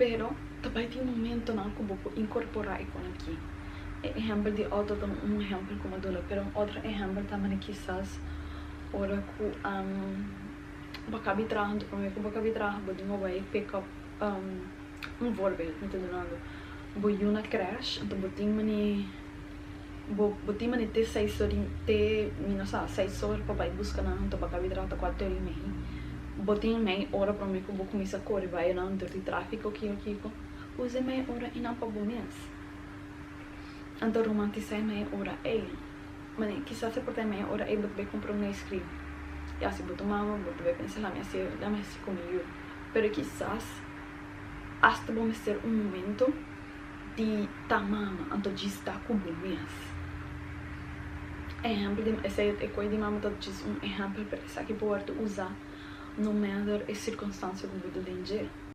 Pero tambe tin momentonan ku bo por inkorporá e kos aki. E ehèmpel di outo ta un ehèmpel ku mi a duna, pero un otro ehèmpel tambe kisas ora ku bo a kaba di traha, promé ku bo a kaba di traha, bo tin ku bai pick up, un voorbeeld mi ta dunando. Bo yu na crèche, anto bo tin mane te 6 or, te, mi no sa, 6 or pa bai buska nan, anto bo a kaba di traha ta 4:30. Bo tin mei ora promé ku bo kuminsá kore bai nan dor di tráfiko kiko kiko. Usa mei ora einan pa bo mes. Anto romantisá mei ora ei. Mane, kisas por ta mei ora ei bo ta bai kumpra un ice cream. Ya, si bo ta mama, bo ta bai pensa, "Lami hasi, lami hasi ku mi yu." Pero kisas hasta bo mester un momento di ta mama, anto djis ta ku bo mes. Ehèmpel di esei e kos di mama ta djis un ehèmpel, pero esaki por usa no matter e sirkunstansia ku bo ta den dje.